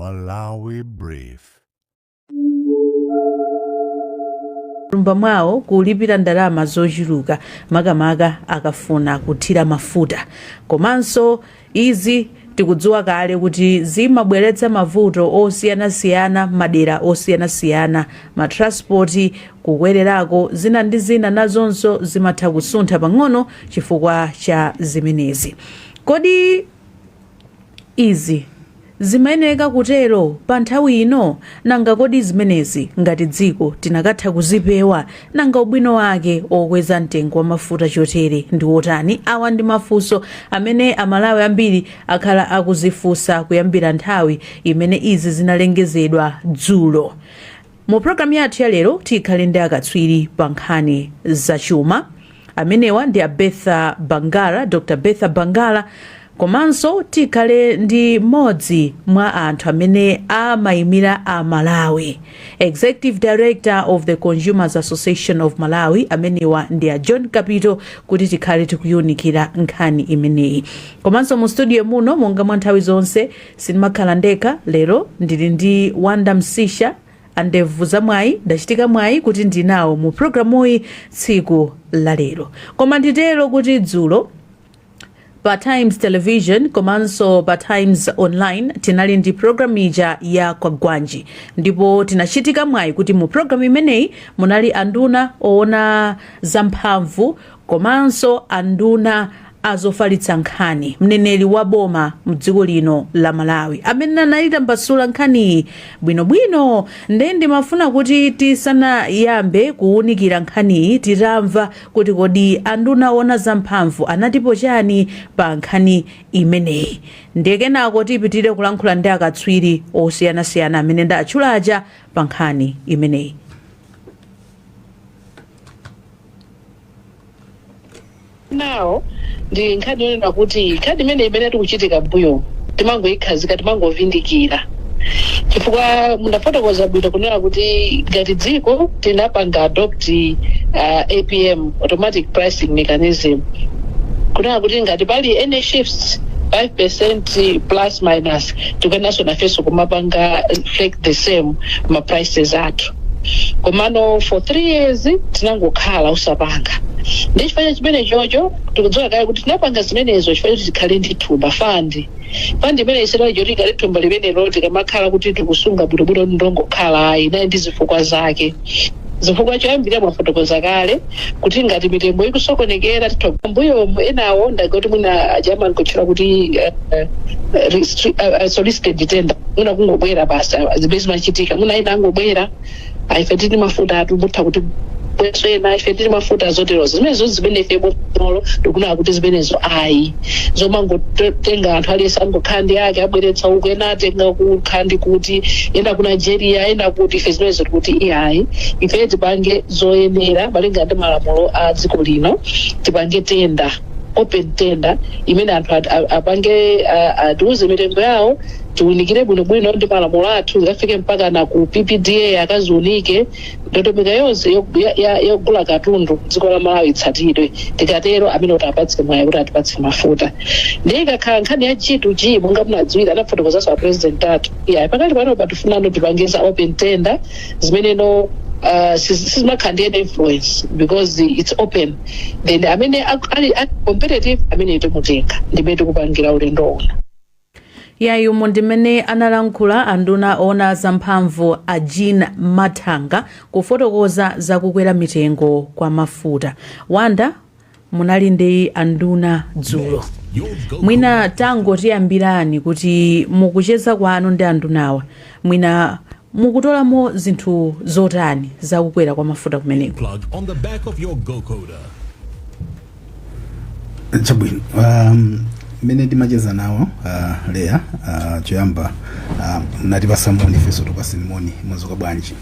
Malawi Brief. M'thumba mwawo kulipira ndalama zochuluka makamaka akafuna kuthira mafuta. Komanso izi tikudziwa kale kuti zimabweretsa mavuto osiyanasiyana madera osiyanasiyana, matransport kukwererako, zina ndi zina nazonso zimatha kusuntha pang'ono chifukwa cha zimenezi. Kodi izi zimayeneka kutero pa nthawi ino? Nanga kodi zimenezi ngati dziko tinakatha kuzipewa? Nanga ubwino wake okweza mtengo wa mafuta chotere ndi wotani? Awa ndi mafunso amene Amalawi ambiri akhala akuzifunsa kuyambira nthawi imene izi zinalengezedwa dzulo. Mu programu yathu ya lero tikhale ndi akatswiri pa nkhani zachuma. Amenewa ndi a Bertha Bangara, Dr. Bertha Bangara, komanso tikhale ndi mmodzi mwa anthu amene amayimira a Malawi, Executive Director of the Consumers Association of Malawi, amenewa ndi a John Kapito, kuti tikhale tikuyunikira nkhani imeneyi. Komanso mu studio muno, monga mwa nthawi zonse, sindimakhala ndekha. Lero ndili ndi Wanda Msisha, andevu za mwayi. Ndachitika mwayi kuti ndinawo mu programuyi tsiku la lero. Koma nditero kuti dzulo pa Times Television komanso pa Times Online tinali ndi programu ija ya Kwagwanji, ndipo tinachitika mwayi kuti mu programu imeneyi munali anduna oona zamphamvu komanso anduna azofalitsa nkhani, mneneri wa boma mdziko lino la Malawi, amene anayitambasula nkhaniyi bwinobwino. Nde ndimafuna kuti tisanayambe kuwunikira nkhaniyi, titamva kuti kodi anduna oona zamphamvu anatipo chani pa nkhani imeneyi, ndiye kenako tipitire kulankhula ndi akatswiri osiyanasiyana amene ndatchulaja pa nkhani imeneyi. Nawo ndi nkhani yonena kuti nkhani imene tikuchitika mbuyo timangoyikhazika, timangovindikira, chifukwa munafotokoza bwino kunena kuti ngati dziko tinapanga adopt APM, automatic pricing mechanism, kunena kuti ngati pali any shifts 5% plus minus, tikuyeneranso nafenso kumapanga reflect the same ma prices athu. Komano for 3 years tinangokhala usapanga. Ndi chifukwa cha chimene chocho tikudziwa kale kuti tinapanga zimenezo chifukwa choti tikhale ndi thumba, fund. Fund imene isinali choti ikhale thumba limenelo tikamakhala kuti tikusunga bwinobwino, ndongokhala ayi, inali ndi zifukwa zake. Zifukwa choyambirira mwafotokoza kale kuti ngati mitengo ikusokonekera titha mbuyomu enawo ndagoti mwina ajaman kutchula kuti solicited tender, mwina kungobwera basi, zimene zimachitika, mwina ena angobwera, ife tili mafuta atubutha kuti bweso ena ife tili mafuta zoterozo, zimenezo zimene ife bomolo tikunena kuti zimenezo ayi, zomangotenga anthu aliyense angokhala ndi ake abweretsa uku, ena atenga kukhala ndi kuti ena ku Nigeria, ena kuti, ife zimenezo tikuti iyayi, ife tipange zoyenera malinga ndi malamulo a dziko lino. Tipange tender, open tender, imene anthu apange atiuze mitengo yawo, tiunikire bwinobwino ndi malamulo athu, zikafike mpaka na ku PPDA akaziunike, ndondomeko yonse yogula katundu dziko la Malawi itsatidwe. Tikatero amene kuti apatse mwayi kuti atipatse mafuta. Ndiye ikakhala nkhani ya G2G, monga munadziwira, anafotokozanso a president athu, iya, pakali pano patifunano tipange za open tender zimeneno sizimakhala ndi any influence because it's open. Then amene ali competitive amene timutenga, ndimene tikupangira ulendo uno. Yayi, umo ndimene analankhula anduna oona zamphamvu a Jean Mathanga kufotokoza zakukwera mitengo kwa mafuta. Wanda, munali ndi anduna dzulo, mwina tangotiyambirani kuti mukucheza kwanu ndi andunawa, mwina mukutolamo zinthu zotani zakukwera kwa mafuta kumeneko? Plug on the back of your GoCoder. Chabwino, mmene timacheza nawo, Leya, choyamba natipasa moni, ifenso tupaseni moni. Mwadzuka bwanji?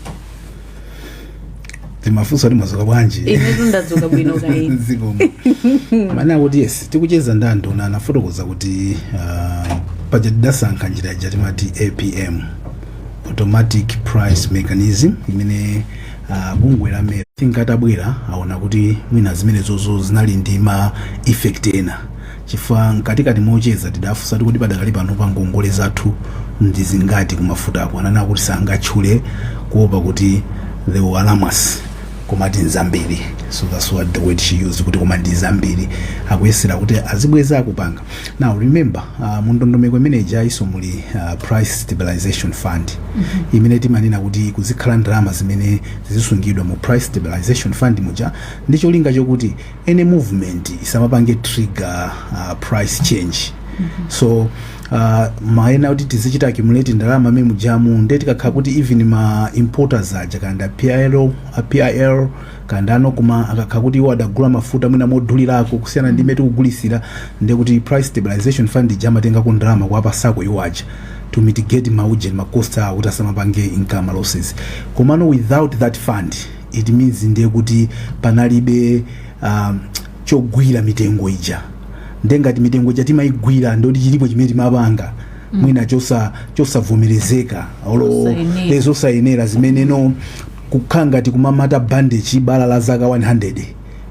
Timafunsa kuti mwadzuka bwanji? Inetu ndadzuka bwino kayi. Zikomo. Mana kuti yes, tikucheza ndi anduna anafotokoza kuti paja tidasankha njira ija timati APM, automatic price mechanism, imene bungwe la MERA think atabwera aona kuti mwina zimenezozo zinali ndi ma effect ena. Chifukwa mkatikati mocheza tidafunsa kuti padakali pano pa ngongole zathu ndi zingati kumafutako. Ananena kuti sangatchule kuopa kuti they will alarm us, koma ti nzambiri. So that's what the word she used, kuti koma ndi zambiri, akuyesera kuti azibweza, akupanga. Now remember, mu ndondomeko imene ija muli Price Stabilization Fund, imene timanena kuti kuzikhala ndalama zimene zisungidwa mu Price Stabilization Fund muja ndi cholinga chokuti any movement isamapange trigger price change. So maena kuti tizichita accumulate ndalama amene mujamu, nde tikakhala kuti even ma importers aja, kanda PIL, a PIL kanda ano, koma akakhala kuti iwo adagula mafuta mwina modulirako kusiyana ndi imene tikugulisira, nde kuti Price Stabilization Fund ija amatengako ndalama kuwapasako iwo aja to mitigate maujeni, ma cost awo, kuti asamapange income losses. Komano without that fund, it means ndiye kuti panalibe chogwira mitengo ija. Ndengati mitengo ija timayigwira, ndoti chilipo chimene timapanga mwina chosavomerezeka olo Zosayenera. Zosayenera zimene no kukhala ngati kumamata bandage bala la zaka 100,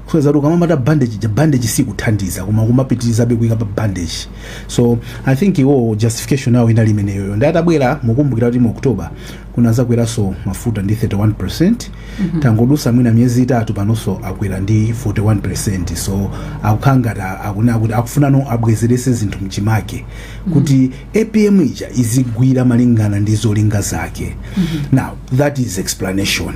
kuseza kuti ukamamata bandage ja, bandage sikuthandiza, koma kumapitirizabe kuyika pa bandage. So I think iwo justification yawo inali imeneyoyo. Ndi atabwera, mukumbukira kuti mu October kunazakweranso mafuta ndi 31%. Tangodusa mwina miyezi 3, panonso akwera ndi 41%. So akukhala ngati akunena kuti akufunano abwezerese zinthu mchimake, kuti APM ija izigwira malingana ndi zolinga zake. Now that is explanation.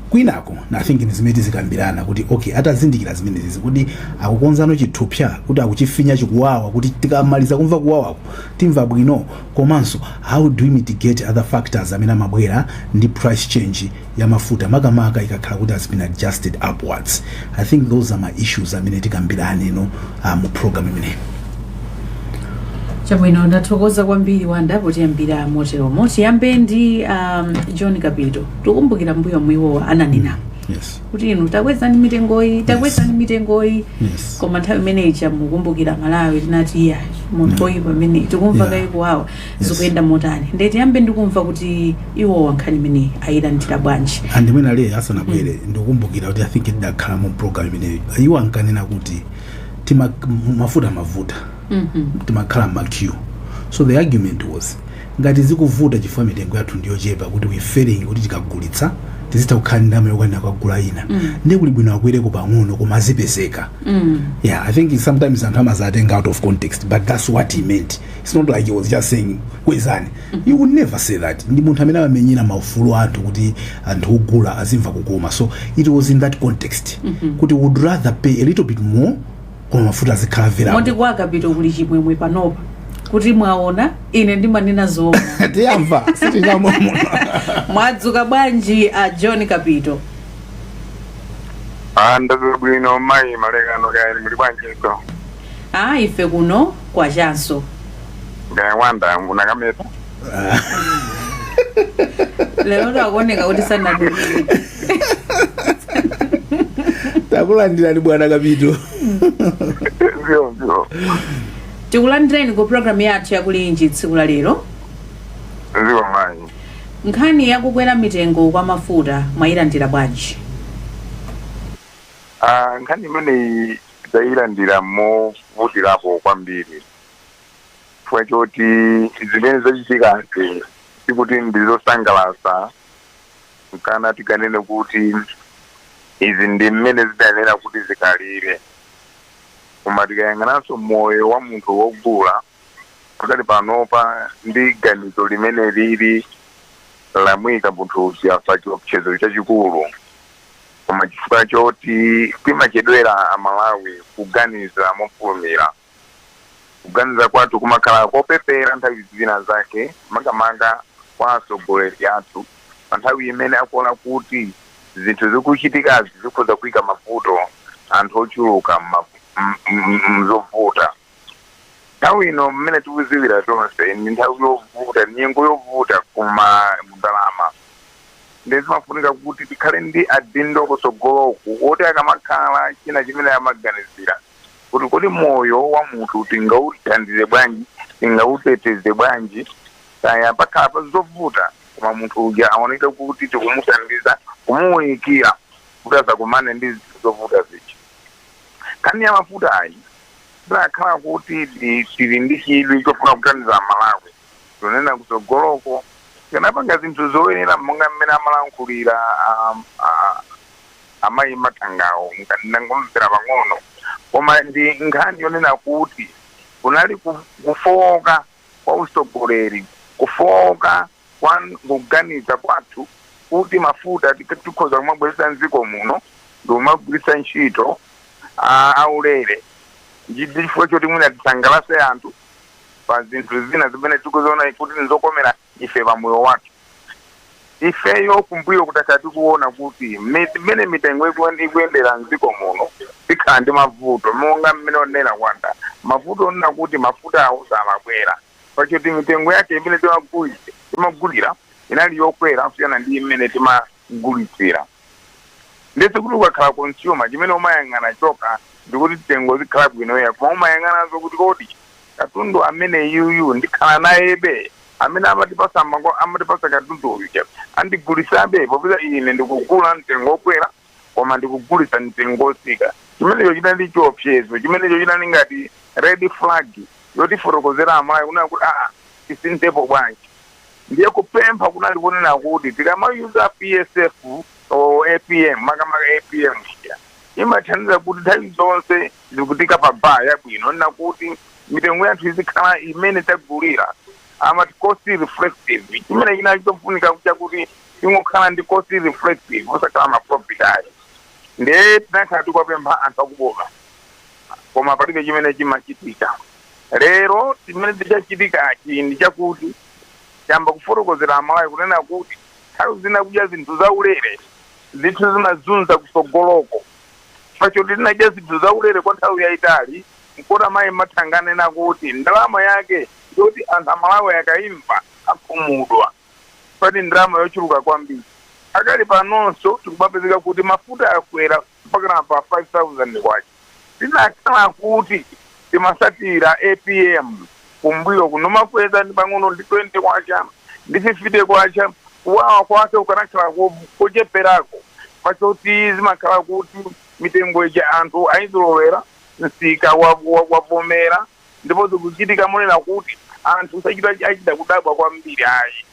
Kwinako I think ndi zimene tizikambirana kuti okay, atazindikira zimenezi, kuti akukonzano chithupsa, kuti akuchifinya chikuwawa, kuti tikamaliza kumva kuwawako timva bwino. Komanso how do we mitigate other factors amene amabwera ndi price change ya mafuta, makamaka ikakhala kuti has been adjusted upwards? I think those are my issues amene tikambirane no mu program imeneyi. Chabwino, ndathokoza kwambiri Wanda potiyambira moteromo. Tiyambe ndi John Kapito. Tikumbukira mbuyo mwiwo ananena kuti inu takwezani mitengoyi, takwezani mitengoyi. Koma nthawi imeneyi mukumbukira Malawi tinati iya, munthu oyipa pamene tikumva kayi kuwawa. Zikuyenda motani? Ndiye tiyambe ndikumva kuti iwowa nkhani imeneyi ayilandira bwanji. And mwina le asanabwere, ndikukumbukira kuti I think idakhala mu program imeneyi, iwo ankanena kuti tima mafuta mavuta, timakhala ma queue. So the argument was, ngati zikuvuta chifukwa mitengo yathu ndiyochepa, kuti we failing kuti tikagulitsa tizitha kukhala ndi ndalama yokwanira kukagula ina, ndiye kuli bwino akwereko pang'ono koma azipezeka. Yeah, I think sometimes anthu amazatenga out of context, but that's what he meant. It's not like he was just saying kwezani. You would never say that. Ndi munthu amene amamenyera maufulu anthu, kuti anthu ogula azimva kukoma. So it was in that context kuti would rather pay a little bit more koma mafuta azikhala available. Moti kwa Kapito kuli chimwemwe panopa kuti mwaona, ine ndimanena zoona. Tiyamva sitingamomo. Mwadzuka bwanji a John Kapito? Ah, ndadzuka bwino mayi Malekano, kaya muli bwanjinso? A ife kuno kwachanso. Kaya Wanda unakameta? Lero akuoneka kuti sanadulire. Takulandirani bwana Kapito. Ndio ndio. Tikulandireni ku programu yathu yakulinji tsiku la lero. Ndio mayi. Nkhani yakukwera mitengo kwa mafuta mwayilandira bwanji? Ah, nkhani imeneyi tayilandira movutirapo kwambiri, chifukwa choti zimene zachitikazi sikuti ndizosangalatsa, kana tikanene kuti izi ndi mmene zidayenera kuti zikalire. Koma tikayang'ananso moyo wa munthu wogula pakati panopa ndi ganizo limene lili lamwika munthu uja pa chiopsezo chachikulu. Koma chifukwa choti timachedwera Amalawi kuganiza mofulumira, kuganiza kwathu kumakhala kopepera nthawi zina zake, makamaka kwa atsogoleri athu, pa nthawi imene akuona kuti zinthu zikuchitikazi zikhoza kuyika mavuto anthu ochuluka mzovuta. Nthawi ino, mmene tikuziwira tonse, ndi nthawi yovuta, nyengo yovuta kuma ndalama. Ndi zimafunika kuti tikhale ndi adindo kutsogoloku oti akamakhala china chimene amaganizira kuti kodi moyo wa munthu tingauthandize bwanji, tingauteteze bwanji, kaya pakhala pa zovuta, koma munthu uja aoneke kuti tikumuthandiza, kumuwunikira kuti asakumane ndi zovuta zija. Nkhani ya mafuta ayi. Tinakhala kuti tili ndi chidwi chofuna kuthandiza Malawi, tunena kutsogoloko tikanapanga zinthu zoyenera monga mmene amalankhulira amayi Mathangawo. Ndangomvera pang'ono, koma ndi nkhani yonena kuti kunali kufowoka kwa usogoleri, kufowoka kwa kuganiza kwathu kuti mafuta tikhoza kumabweretsa mdziko muno ndikumagwiritsa ntchito aulere, ndi chifukwa choti mwina tisangalase anthu pa zinthu zina zimene tikuziona kuti nizokomera ife pamoyo wathu ifeyo. Kumbuyo kutakhala tikuona kuti mmene mitengo ikuyendera mdziko muno, tikhala ndi mavuto monga mmene onena kwanda mavuto onena kuti mafuta awo samabwera, pachoti mitengo yake imene timagulira inali yokwera kusiyana ndi imene timagulitsira. Ndetse kuti ukakhala consumer, chimene umayang'ana choka ndikuti mtengo zikhala bwino, koma umayang'ananso kuti kodi katundu amene yuyu ndikhala nayebe, amene amatipasa amatipasa katundu uyu andigulisabe, popeza ine ndikugula mtengo wokwera koma ndikugulisa mtengo wotsika. Chimenecho chinali chiopsezo, chimenecho chinali ngati red flag yotifotokozera Amalawi kunena kuti aa, tisinthepo bwanji? Ndiye kupempha kunali kunena kuti tikamayuza PSF o APM, makamaka APM iya imathandiza kuti nthawi zonse zikutika pa bar yabwino, nena kuti mitengo yathu izikhala imene tagulira, amati cost reflective. Chimene chinali chofunika chakuti ingokhala ndi cost reflective, osakhala ma profit ayi. Ndiye tinakhala tikuwapempha anthu akuboma, koma palibe chimene chimachitika. Lero chimene tichachitikachi ndi chakuti chamba kufotokozera Amalawi kunena kuti nthawi zina kudya zinthu zaulere, zinthu zimazunza kusogoloko. Pachoti tinadya zinthu zaulere kwa nthawi yayitali, nkota mayi Mathanganena kuti ndalama yake yoti anthu Amalawi akayimva akhumudwa, pati ndalama yochuluka kwambiri. Akali panonso tikumapezeka kuti mafuta akwera mpaka pa 5000 kwacha. Tinakhala kuti timasatira APM kumbuyo kunomakweza ndi pang'ono, ndi 20 kwacha, ndi 50 kwacha, kuwawa kwake kukanakhala kocheperako, pachoti zimakhala kuti mitengo ija anthu ayizolowera, msika wavomera, ndipo zikuchitika monena kuti anthu sachita achita kudabwa kwambiri ayi.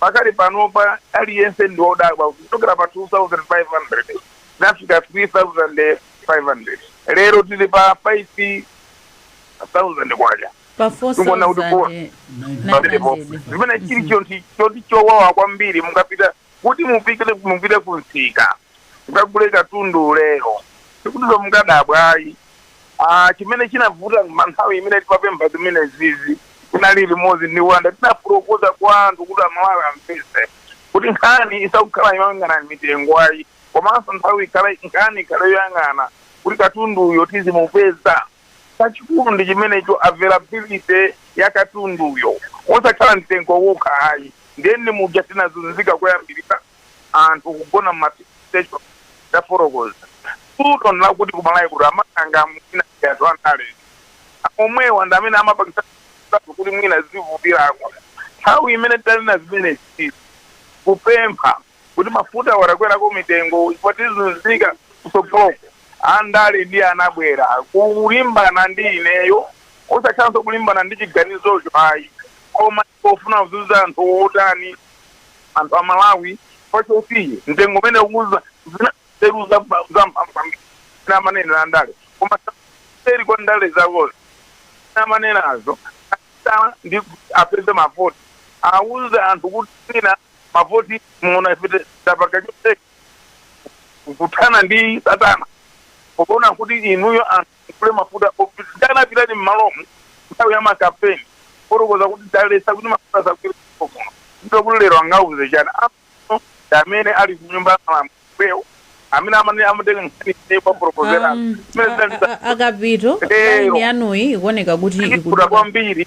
Pakali panopa aliyense ndi wodabwa, kuchokera pa 2500 tinafika 3500, lero tili pa 5000 kwacha. Pa Tikuona kuti 4900. Zimene chili chonti choti chowawa kwambiri, mukapita kuti mupite kumsika mukagule katundu lero, sikuti mukadabwa ayi. Chimene chinavuta nthawi imene timapempha zimene zizi, tinali limodzi ndi Wanda, tinafotokoza kwa anthu kuti Amalawi amvetse kuti nkhani isakukhala yoyang'ana mitengo ayi, komanso nthawi ikhale nkhani ikhale yoyang'ana kuti katunduyo tizimupeza. Chachikulu ndi chimenecho, availability ya katunduyo, osakhala mtengo wokha ayi. Ndiye muja tinazunzika kuyambirira, anthu kugona mma station, tafotokoza tuto lakuti kumalawi kuti amakanga mwina anthu andale omwewa ndi amene amapangisa kuti mwina zivutirako. Nthawi imene tanena zimene kupempha kuti mafuta warakwerako mitengo ipatizunzika kusogoloko, andale ndi anabwera kulimbana ndi ineyo, osakhalanso kulimbana ndi chiganizocho ayi, koma pofuna kuzunza anthu otani, anthu Amalawi, pachoti mtengo umene ukuza zina nzeru zamphamvu kwambiri amanena andale, koma seri kwa ndale zawozo amanenazo ndi apeze mavoti, auze anthu kuti mwina mavoti muona ife tapanga choteka kuthana ndi satana, pokuona kuti inuyo anthu mkule mafuta tanapitani mmalomu nthawi ya makampeni fotokoza kuti talesa kuti mafuta asakwire kuno. Ndipo kuti lero angauze chani ano amene ali kunyumba ya malamulo, amene amene amatenga nkhani kwafotokozera? Akapito, Lero. laini yanuyi ikuoneka kuti ikuta ikuduka. Kwambiri,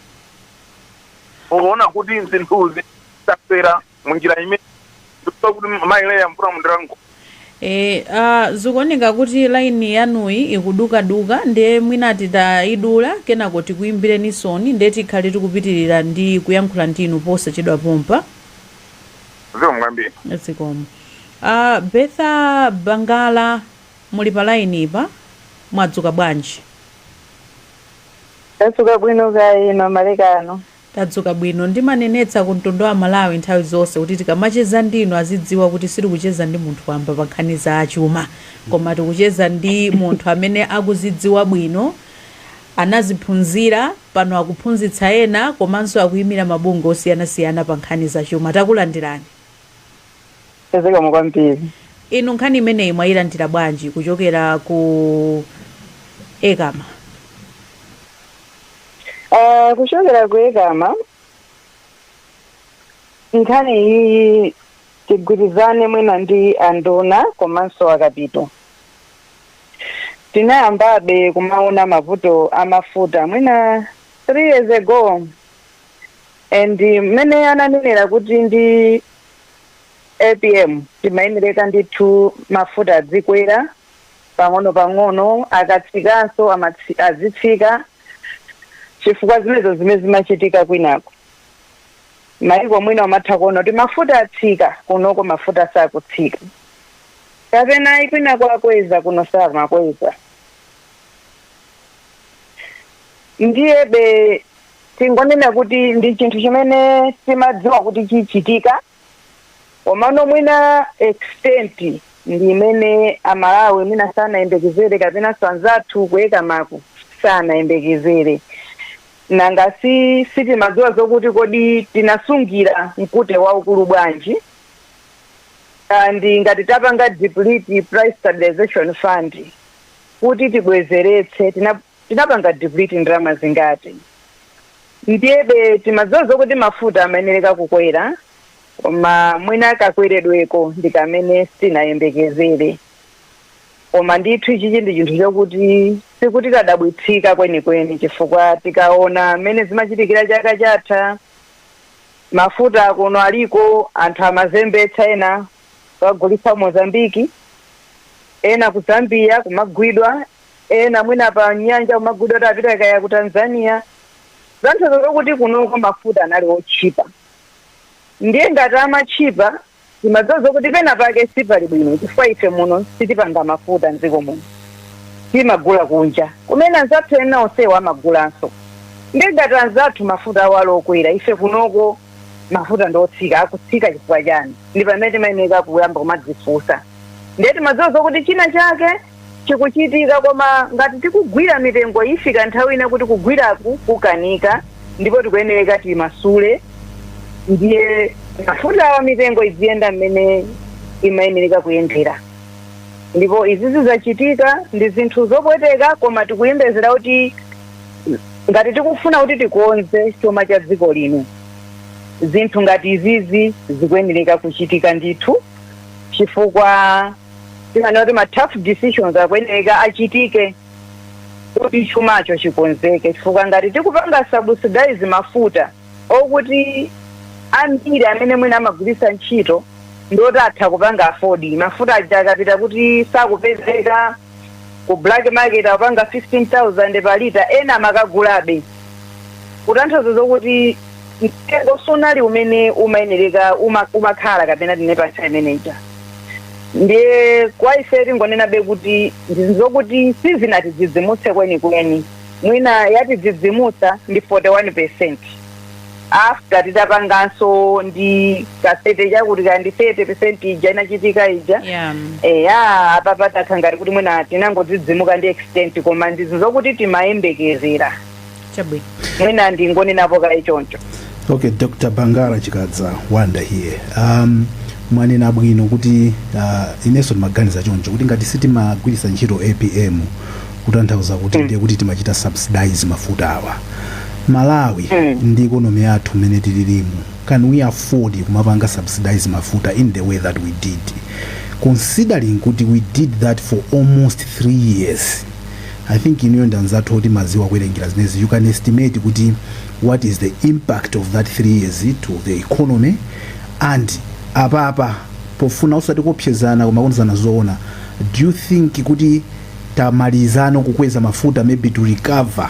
ukuona kuti zinthuzi zakwera munjira imene ndikuti kuti mayileya mvula mundirango. Zikuoneka kuti laini yanuyi ikudukaduka, ndiye mwina titayidula kenako tikuyimbireni soni, ndiye tikhale tikupitirira ndi kuyankhula ndinu posachedwa pompa. Zikomo kwambiri. Zikomo. Betha Bangala, muli pa laini pa, mwadzuka bwanji? Tadzuka bwino, kaya inu malekano? Tadzuka bwino. Ndimanenetsa ku mtundu wa Malawi nthawi zonse kuti tikamacheza ndinu azidziwa kuti sitikucheza ndi munthu wamba pa nkhani za chuma, koma tikucheza ndi munthu amene akuzidziwa bwino, anaziphunzira, pano akuphunzitsa ena, komanso akuyimira mabungwe osiyanasiyana pa nkhani za chuma. Takulandirani. Zikomo kwambiri. Inu, nkhani imeneyi mwayilandira bwanji kuchokera ku ECAMA? Kuchokera ku ECAMA, nkhani iyi tigwirizane mwina ndi anduna komanso akapito. Tinayambabe kumaona mavuto amafuta mwina 3 years ago, and mmene ananenera kuti ndi APM timayenereka ndithu mafuta adzikwera pang'ono pang'ono, akatsikanso azitsika, chifukwa zimenezo zimene zimachitika kwinako maiko mwina umatha kuona kuti mafuta atsika, kunoko mafuta sakutsika, kapena kwinako akweza, kuno samakweza. Ndiyebe tingonena kuti ndi chinthu chimene timadziwa kuti chichitika, komano mwina extent ndi imene Amalawi mwina sanayembekezere, kapenanso anzathu ku ECAMA-ku sanayembekezere. Nanga si sitimadziwa zokuti kodi tinasungira mkute waukulu bwanji, and ngati tapanga deplete Price Stabilization Fund, kuti tibwezeretse tinapanga deplete ndalama zingati. Ndiyebe timadziwa zokuti mafuta amayenereka kukwera, koma mwina kakweredweko ndi kamene sitinayembekezere. Koma ndithu ichichi ndi chinthu chokuti sikuti tadabwitsika kwenikweni, chifukwa tikaona mmene zimachitikira chaka chatha, mafuta kuno aliko, anthu amazembetsa, ena kukagulitsa Mozambiki, ena ku Zambia kumagwidwa, ena mwina pa nyanja kumagwidwa kuti apita kaya ku Tanzania. Zanthu zokuti kunoko mafuta anali otchipa. Ndiye ngati amatchipa, timadziwa zokuti pena pake sipali bwino, chifukwa ife muno sitipanga mafuta mdziko muno, timagula kunja kumene anzathu ena onsewo amagulanso. Ndiye ngati anzathu mafuta awo ali okwera, ife kunoko mafuta ndi otsika, akutsika chifukwa chani? Ndi pamene timayeneka kuyamba kumadzifunsa. Ndiye timadziwa zokuti china chake chikuchitika, koma ngati tikugwira mitengo, ifika nthawi ina kuti kugwiraku kukanika, ndipo tikuyenereka timasule, ndiye mafuta awa mitengo iziyenda mmene imayenereka kuyendera. Ndipo izi zizachitika ndi zinthu zopweteka, koma tikuyembezera kuti ngati tikufuna kuti tikonze chuma cha dziko lino, zinthu ngati izizi zikuyenereka kuchitika ndithu, chifukwa timanena kuti ma tough decisions akuyenereka achitike kuti chumacho chikonzeke. Chifukwa ngati tikupanga subsidize mafuta okuti ambiri amene mwina amagwiritsa ntchito ndoti atha kupanga afford mafuta aja, akapita kuti sakupezeka ku black market akupanga 15,000 pa lita, ena amakagulabe, kutanthauza zokuti mtengo sunali umene umayenereka umakhala kapena tine pa nthawi imeneja. Ndiye kwa ife tingonenabe kuti ndizokuti sizinatidzidzimutse kwenikweni. Mwina yatidzidzimutsa ndi 41% after titapanganso ndi ka 30 chakuti ka ndi 30% ija inachitika ija. Eya, apa patakha ngati kuti mwina tinangodzidzimuka ndi extent, koma ndizokuti timayembekezera. Chabwino. Mwina ndingonenapo kayi choncho. Okay, Dr Bangara Chikadza Wanda here. Mwanena bwino kuti inenso ndimaganiza choncho kuti ngati sitimagwiritsa ntchito APM, kutanthauza kuti ndiye kuti timachita subsidize mafuta awa. Malawi ndi economy yathu mmene tililimu, can we afford kumapanga subsidize mafuta in the way that we did, considering kuti we did that for almost 3 years? I think inuyo ndi anzathu oti maziwa kuwerengera zimenezi. You can estimate kuti what is the impact of that 3 years to the economy. And apapa, pofuna usati kuopsezana koma kuonezana zoona, do you think kuti tamalizano kukweza mafuta maybe to recover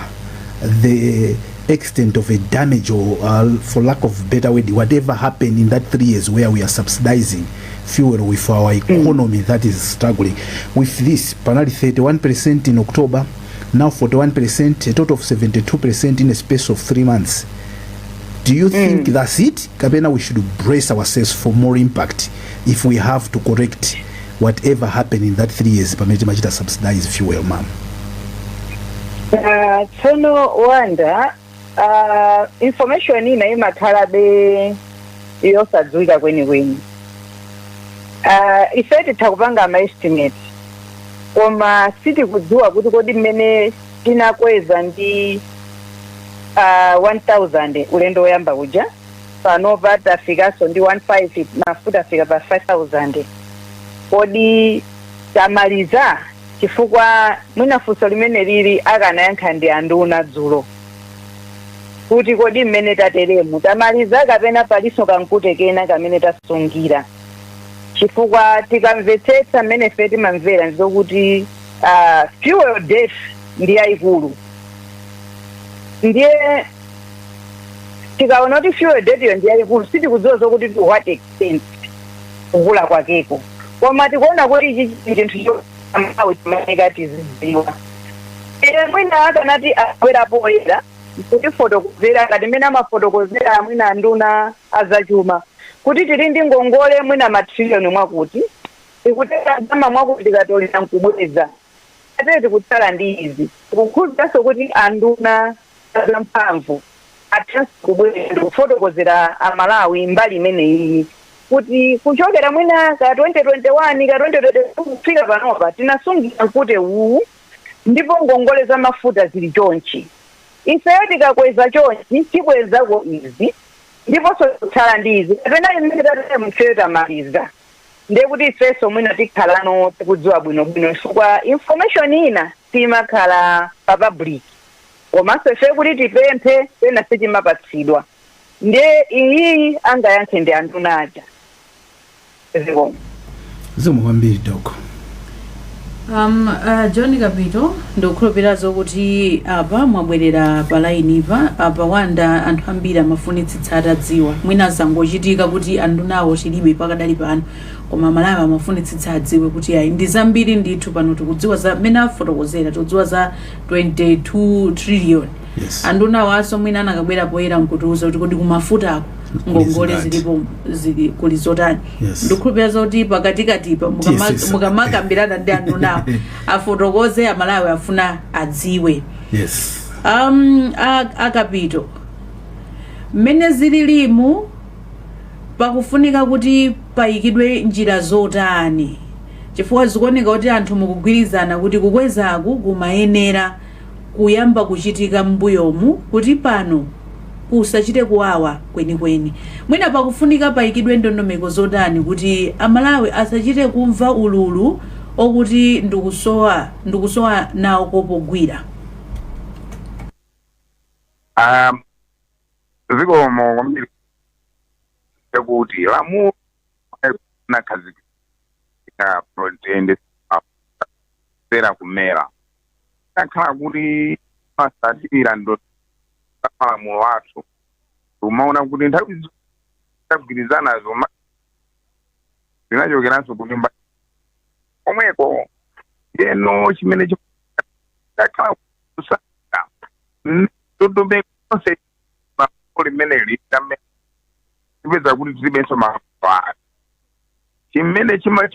the extent of a damage or, for lack of better word, whatever happened in that 3 years where we are subsidizing fuel with our economy that is struggling with this? Panali 31% in October, now we are at 41%. Now 41%, a total of 72% in a space of 3 months. Do you think that's it, kapena we should brace ourselves for more impact if we have to correct whatever happened in that 3 years pamene timachita subsidize fuel, ma'am? Tsono Wanda, information ina imakhalabe yosadziwika kwenikweni. Ife titha kupanga ma estimate, koma sitikudziwa kuti kodi mmene tinakweza ndi 1000 ulendo woyamba kuja, panopa tafikanso ndi 15, mafuta afika pa 5000, kodi tamaliza? Chifukwa mwina funso limene lili akanayankha ndi anduna dzulo kuti kodi mmene tateremu tamaliza kapena palinso kamkute kena kamene tasungira. Chifukwa tikamvetsetsa mmene ife timamvera ndizokuti fuel debt ndi yayikulu. Ndiye tikaona kuti fuel debt yo ndi yayikulu, sitikudziwa zokuti to what extent kukula kwakeko, koma tikuona kuti ichi chinthu chomawe timayeneka tizidziwa. Ere mwina akanati abwera poyera kutifotokozera ngati mmene amafotokozera mwina anduna azachuma kuti tili ndi ngongole mwina matriliyoni mwakuti, tikutenga ndalama mwakuti, tikatolera nkubweza, ate tikutsala ndi izi. Tikukhulupiriranso kuti anduna zamphamvu athanso kubwera ndikufotokozera Amalawi mbali imeneyi kuti kuchokera mwina ka 2021 ka 2022 kufika panopa tinasungira mkute uwu, ndipo ngongole za mafuta zili chonchi. Ifeyo tikakweza chonchi tikwezako izi, ndiponso kutsala ndi izi, kapena imene tatene mfeyo tamaliza. Ndiye kuti ifenso mwina tikhalano tikudziwa bwinobwino, chifukwa information ina timakhala pa public, komanso ife kuti tipemphe pena sitimapatsidwa. Ndiye iyi angayankhe ndi anduna aja. Zikomo. Zikomo kwambiri, Doc. John Kapito, ndikukhulupirira zokuti apa mwabwerera pa line pa. Apa Wanda, anthu ambiri amafunitsitsa atadziwa. Mwina zangochitika kuti andunawo tilibe pakadali pano, koma Malawi amafunitsitsa adziwe kuti ayi, ndi zambiri ndithu. Pano tikudziwa za mmene afotokozera, tikudziwa za 22 trillion. Andunawo aso mwina anakabwera poyera nkutiuza kuti kodi kumafutako ngongole zingati? Zilipo zili kuli zotani? Ndikukhulupirira zoti pakatikatipa Tiyesesa. mukamakambirana ndi andunawo afotokoze, Amalawi afuna adziwe. Akapito, mmene zililimu pakufunika kuti payikidwe njira zotani? Chifukwa zikuoneka kuti anthu mukugwirizana kuti kukwezaku kumayenera kuyamba kuchitika m'mbuyomu kuti pano kusachite kuwawa kwenikweni. Mwina pakufunika payikidwe ndondomeko zotani kuti Amalawi asachite kumva ululu okuti ndikusowa nawo kopogwira? Zikomo kwambiri. Kuti lamulo nakhazikika protende sera kumera takhala kuti masatira ndo malamulo athu, umaona kuti nthawi tagwirizanazo zinachokeranso ku nyumba komweko. Yeno chimene chakhala kusaka ndondomeko zonse lamulo limeneli tipeza kuti tilibenso malamulo athu chimene chima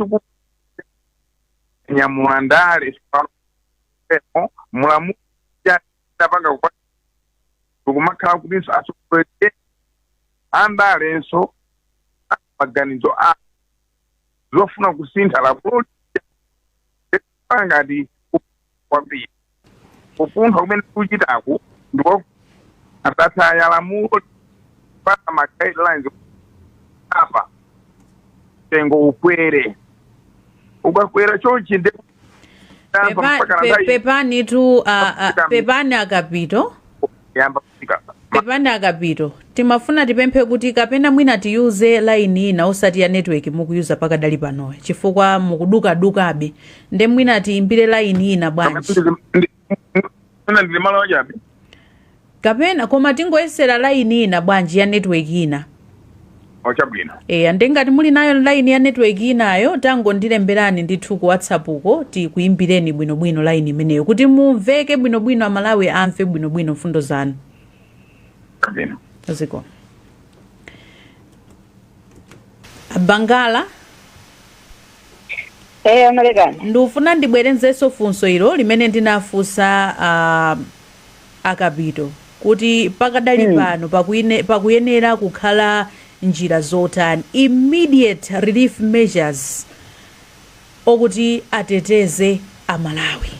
chikunyamula ndale pano mulamulo apanga kumakhala kutinso atsogoleri andalenso maganizo a zofuna kusintha lamulo ngati kwambiri kupuntha kumene kuchitaku ndiko atataya lamulo pata ma guidelines apa mtengo ukwere, ukakwera chonchi ndi Pepani tu, pepani Akapito. Yamba kufika. Pepani Akapito, timafuna tipemphe kuti kapena mwina tiyuze line ina osati ya network mukuyuza pakadali panoyo, chifukwa mukudukadukabe. Nde mwina tiyimbire line ina bwanji? Mwina ndili malo achabe. Kapena koma tingoyesera line ina bwanji, ya network ina? Chabwino. Eya, ndi ngati muli nayo line ya network inayo, tangondilemberani ndithu ku WhatsApp uko, tikuyimbireni bwinobwino line imeneyo kuti mumveke bwinobwino, Amalawi amve bwinobwino mfundo zanu. Chabwino. Ziko Bangala. Eh, amalekani. Ndikufuna ndibwerenzenso funso ilo limene ndinafunsa Akapito kuti pakadali pano pakuyenera kukhala njira zotani, immediate relief measures, okuti ateteze Amalawi.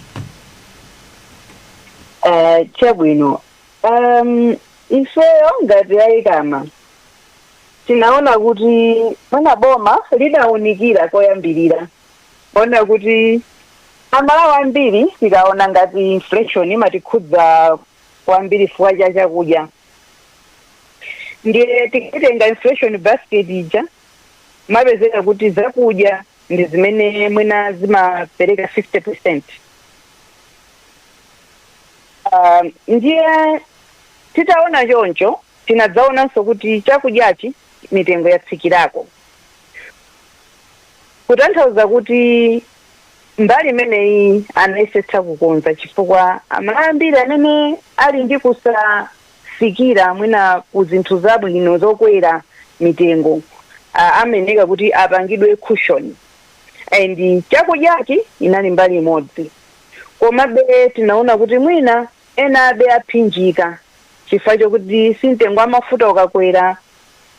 Chabwino, ifeyo ngati a ECAMA tinaona kuti mwina boma lidawunikira koyambirira ona kuti Amalawi ambiri tikaona ngati inflation imatikhudza kwambiri chifukwa cha chakudya. Ndiye tikatenga inflation basket ija, mapezeka kuti zakudya ndi zimene mwina zimapereka 50%. Ndiye titaona choncho, tinadzaonanso kuti chakudyachi mitengo yatsikirako, kutanthauza kuti mbali imeneyi anayesetsa kukonza, chifukwa Amalawi ambiri amene ali ndi kusafikira mwina ku zinthu zabwino zokwera mitengo, ameneka kuti apangidwe cushion, and chakudyachi inali mbali imodzi. Komabe tinaona kuti mwina ena abe aphinjika chifukwa chokuti si mtengo wa mafuta ukakwera,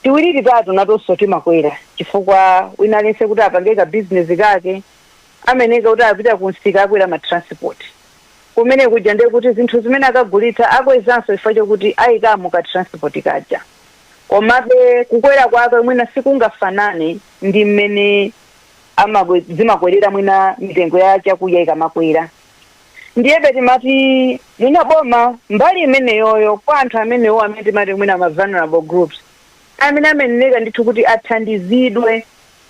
tiwiri titatu natonso timakwera, chifukwa wina aliyense kuti apange ka business kake ameneka kuti apita kumsika, akwera ma transport kumene kuja, ndiye kuti zinthu zimene akagulitsa akwezanso chifukwa chokuti ayikamo ka transport kaja. Komabe kukwera kwake mwina sikungafanane ndi mmene zimakwerera mwina mitengo ya chakudya ikamakwera. Ndiyebe timati mwina boma mbali imeneyoyo, kwa anthu amenewo amene timati mwina ma vulnerable groups, amene ameneneka ndithu kuti athandizidwe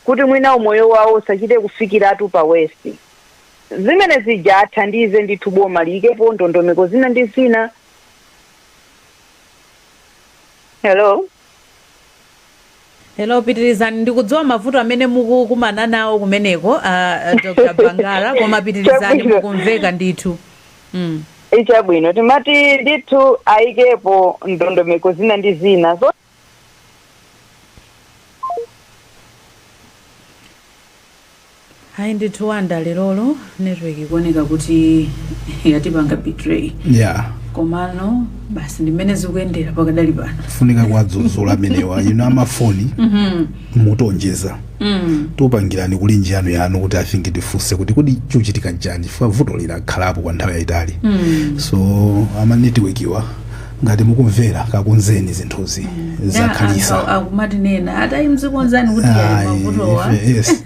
kuti mwina umoyo wawo usachite kufikiratu pa worst, zimene zija athandize ndithu, boma liyikepo ndondomeko zina ndi zina. Hello? Hello, pitirizani. Ndikudziwa mavuto amene mukukumana nawo kumeneko, Dr Bangara, koma pitirizani. Chabwino. Mukumveka ndithu. Ichabwino, timati ndithu ayikepo ndondomeko zina ndi zina zo Ayi ndithu Wanda, lerolo network ikuoneka kuti yatipanga betray. Komano basi, ndimene zikuyendera pakadali pano. Funika kuwadzudzula amenewa ino amafoni, mutonjeza. Tupangirani kulinji yanu yanu kuti I think tifunse kuti kodi chikuchitika nchani, chifukwa vuto lilakhalapo kwa nthawi yayitali. So ama network iwa, ngati mukumvera, kakonzeni zinthuzi zakhalisa. Akumatinena atayi mzikonzani kuti ayi mavutowa. Yes.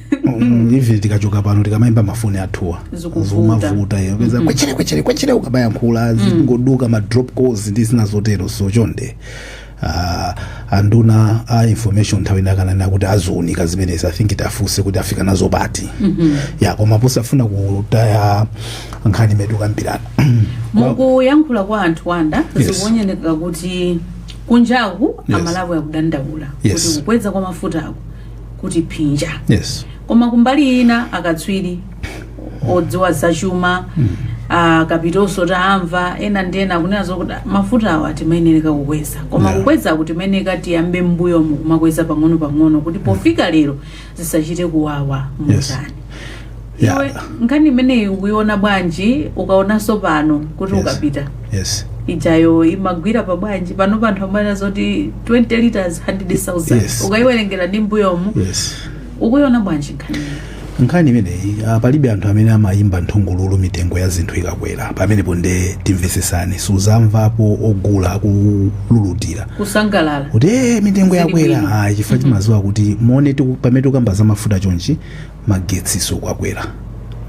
Ife tikachoka pano, tikamayimba mafoni athuwa Zikuvuta. Zikumavuta iyo peza kwechere kwechere kwechere, ukamayankhula zingoduka, ma drop calls ndi zina zotero. So chonde, anduna a information nthawi ina akanena kuti aziunika zimenezi. I think tafunse kuti afika nazo pati. Ya, koma posafuna kutaya nkhani imene tikukambirana. Mukuyankhula kwa anthu, Wanda, zikuoneka kuti kunjaku Amalawi akudandaula kuti kukweza kwa mafutako kuti phinja. Koma kumbali ina akatswiri odziwa zachuma, Kapitonso taamva, ena ndi ena akunena zokuti mafuta awa timayenereka kukweza, koma kukweza kuti timayeneka tiyambe m'mbuyomu kumakweza pang'ono pang'ono kuti pofika lero zisachite kuwawa motani. Iwe nkhani imeneyi ukuiona bwanji, ukaonanso pano kuti ukapita ijayo imagwira pa bwanji, pano panthu amanena zoti 20 liters 100,000, ukaiwerengera ndi mbuyomu, ukuiona bwanji nkhani imeneyi? Nkhani imeneyi, palibe anthu amene amayimba nthungululu mitengo ya zinthu ikakwera. Pamenepo nde timvesesane, suzamvapo ogula akululutira kusangalala kuti mitengo Zili yakwera." bwino. Ayi, chifukwa timaziwa kuti mone pamene tikukamba za mafuta chonchi, magetsiso kwakwera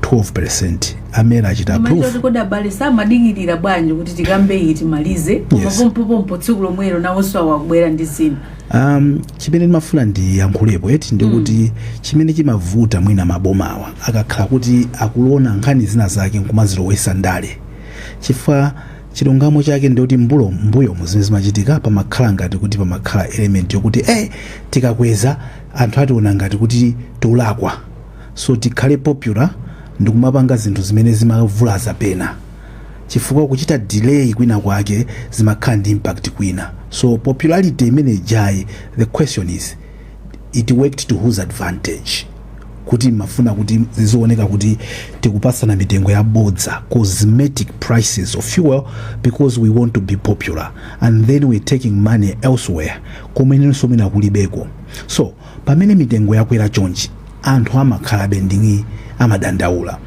12%, amene achita Machoti approve. Kodi abale samadikirira bwanji kuti tikambe iyi timalize, koma pompopompo tsiku lomwelo nawonso awakubwera ndi zina? Chimene ndimafuna ndiyankhulepo eti ndikuti chimene chimavuta mwina mabomawa akakhala kuti akuona nkhani zina zake nkumazilowesa ndale, chifukwa Chilungamo chake ndikuti mbuyo muzimene zimachitika pamakhala ngati kuti pamakhala element yokuti tikakweza anthu ationa ngati kuti tiulakwa, so tikhale popular ndikumapanga zinthu zimene zimavulaza pena, chifukwa kuchita delay kwina kwake zimakhala ndi impact kwina. So popularity imene ijayi, the question is, it worked to whose advantage? Kuti mafuna kuti zizioneka kuti tikupasana mitengo yabodza, cosmetic prices of fuel, because we want to be popular, and then we're taking money elsewhere kumenenso mwina kulibeko. So pamene mitengo yakwera chonchi, anthu amakhalabe ndi amadandaula.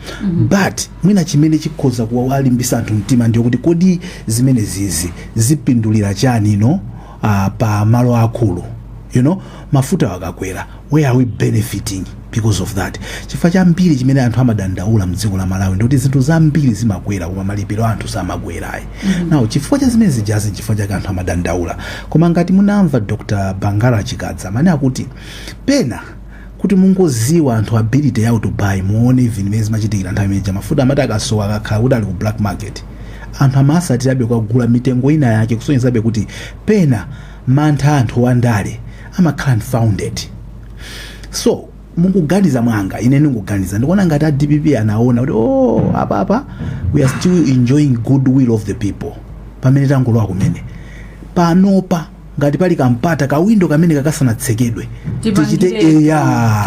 But mwina chimene chikhoza kuwalimbisa anthu mtima ndiyo kuti kodi zimene zizi zipindulira chani no pa malo akulu? Mafuta akakwera, where are we benefiting because of that? Chifukwa chambiri chimene anthu amadandaula mdziko la Malawi ndikuti zinthu zambiri zimakwera koma malipiro anthu samakwerayi. Now chifukwa cha zimene zijazi, chifukwa chake anthu amadandaula. Koma ngati munamva Dr Bangara Chikadza amene akuti pena kuti mungoziwa anthu ability yawo to buy, muone even imene zimachitikira nthawi imene mafuta amati akasowa, akakhala kuti ali ku black market, anthu amasatirabe kukagula mitengo ina yake, kusonyezabe kuti pena mantha anthu wandale amakhala unfounded. So mukuganiza mwanga, ine ndikuganiza, ndikuona ngati a DPP anaona kuti, oh, apa apa we are still enjoying goodwill of the people pamene tangolowa kumene. Panopa ngati pali kampata, kawindo kamene kakasanatsekedwe, tichite eya,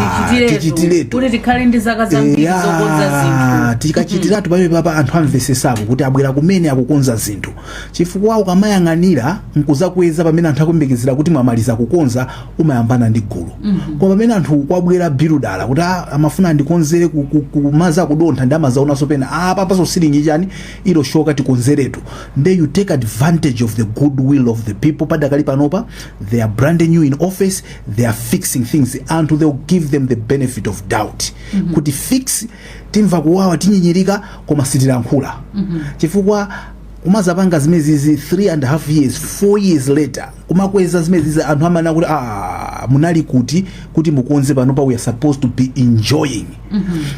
tichitiretu kuti tikhale ndi zaka zambiri zokonza zinthu. Tikachitiratu pamene papa anthu amvesesako kuti abwera kumene akukonza zinthu, chifukwa ukamayang'anira nkuzakweza pamene anthu akuyembekezera kuti mwamaliza kukonza, umayambana ndi gulu. Koma pamene anthu kwabwera biludala kuti, "Ah, amafuna andikonzere kumaza akudontha ndi amazaonanso pena apa paso silingi chani ilo shoka, tikonzeretu," nde you take advantage of the goodwill of the people. Padakali panopa they are brand new in office, they are fixing things. Anthu, they will give them the benefit of doubt kuti fix, timva kuwawa, tinyinyirika, koma sitilankhula, chifukwa kumazapanga zimezizi 3.5 years, 4 years later, kumakweza zimezizi, anthu amana kuti, "Ah, munali kuti kuti mukonze panopa? We are supposed to be enjoying."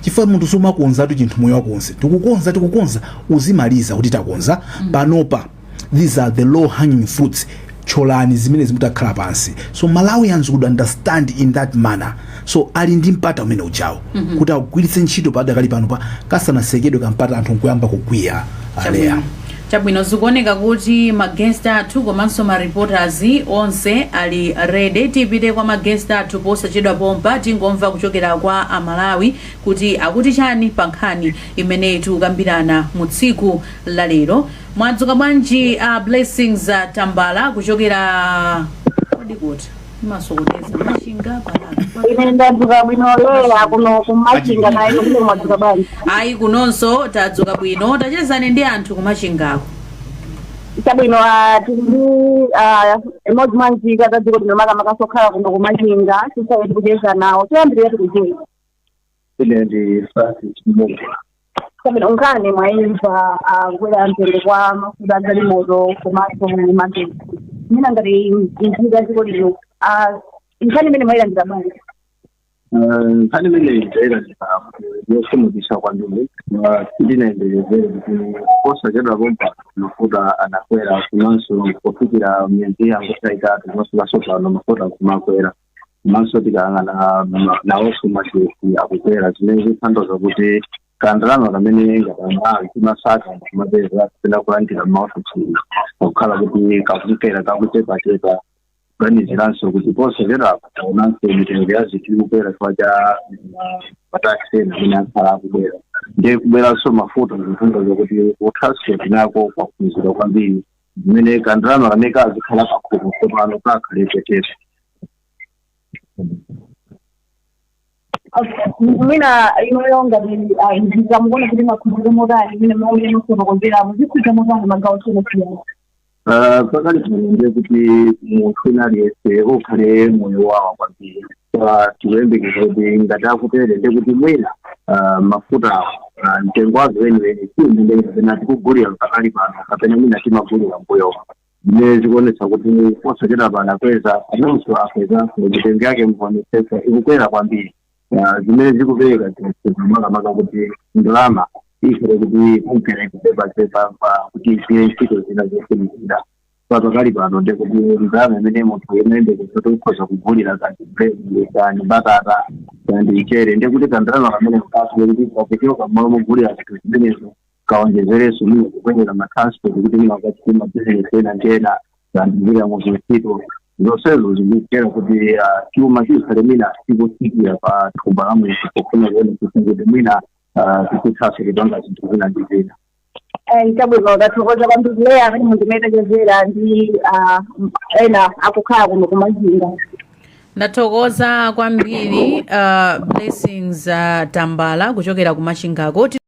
Chifukwa munthu sumakonzatu chinthu moyo wako wonse. Tikukonza, tikukonza, uzimaliza kuti takonza. Panopa these are the low hanging fruits, thyolani zimene zimutakhala pansi. So Malawians would understand in that manner. So ali ndi mpata umene ujawo kuti agwiritse ntchito padakali pano pa kasanasekedwe kampata, anthu nkuyamba kukwiya aleya. Chabwino, zikuoneka kuti ma guest athu komanso ma reporters onse ali ready. Tipite kwa ma guest athu posachedwa pompa. Tingomva kuchokera kwa Amalawi kuti akuti chani pa nkhani imeneyi tikukambirana mu tsiku la lero. Mwadzuka bwanji, Blessings Tambala, kuchokera kodi kuti imasokoneza Machinga Balaka? Ine ndadzuka bwino leya, kuno kuMachinga. Nayo kuno mwadzuka bwanji? Ayi, kunonso tadzuka bwino. Tachezani ndi anthu kuMachingako. Chabwino, tili ndi imodzi mwa nzika za dziko lino, makamaka sokhala kuno kuMachinga, tisaye tikucheza nawo. Choyambirira tikucheza. Ine ndi Francis Mungu. Chabwino, nkhani mwayimva, kukwera mtengo kwa mafuta agalimoto komanso magetsi. Mina ngati nzika dziko lino, nkhani imene mwayilandira bwanji? Nkhani imeneyi ndayilandira yokhumudwitsa kwambiri. Sindinayembekezere kuti posachedwa pompa mafuta anakwera, komanso kufikira miyezi yangotha 3 komanso pano mafuta kumakwera, komanso tikayang'ana nawonso magetsi akukwera, zimene zikutanthauza kuti kandalama kamene ngati Amalawi timasaka kumapeza kapena kulandira m'maofisi akukhala kuti kakupera, kakuchepachepa, kuganiziranso kuti posachedwapa taonanso mitengo ya zinthu ikukwera chifukwa cha ma tax ena amene akhala akubwera, ndiye kubweranso mafuta zikutanthauza kuti ku transport nako kwakhuzidwa kwambiri, zimene kandalama kamene kazikhala pakhomo tsopano kakhale kochepa. Mwina inuyo ngati nzika mukuona kuti makhuzidwe motani imene momwe mufotokozeramo, zikhudza motani magawo osiyanasiyana? Pakali pano ndiye kuti munthu wina aliyense ukhale moyo wawa kwambiri. Tikuyembekeza kuti ngati akutere, ndiye kuti mwina mafuta mtengo wake weniweni si umene kapena tikugulira pakali pano kapena mwina timagulira mbuyo, zimene zikuonetsa kuti posachedwa pano akweza, anonso akwezanso mitengo yake, mukuonetsetsa ikukwera kwambiri, zimene zikupereka chiopsezo makamaka kuti ndalama Ikhale kuti kunkera ikupepapepa kuti igwire ntchito zina zofunikira. Pakali pano ndekuti ndalama imene munthu imayembekeza kuti ukhoza kugulira kandi bread, kandi batata, kandi mchere, ndekuti kandalama kamene kakuti kakuchoka mmalo mogulira zinthu zimenezo kaonjezereso mwina kukwezera ma transport kuti mwina akachite mabizinesi ena ndi ena, kandi kugwira muzintchito zonsezo zikutera kuti chuma chikhale mwina chikufikira pa thumba la munthu pofuna kuona kuti mwina tikuthaso kupanga zinthu zina ndi zina. Chabwino, tathokoza kwambiri Leya amene mundimetachezera ndi ena akukhala kuno kuMachinga. Ndathokoza kwambiri, Blessings Tambala kuchokera kuMachingako.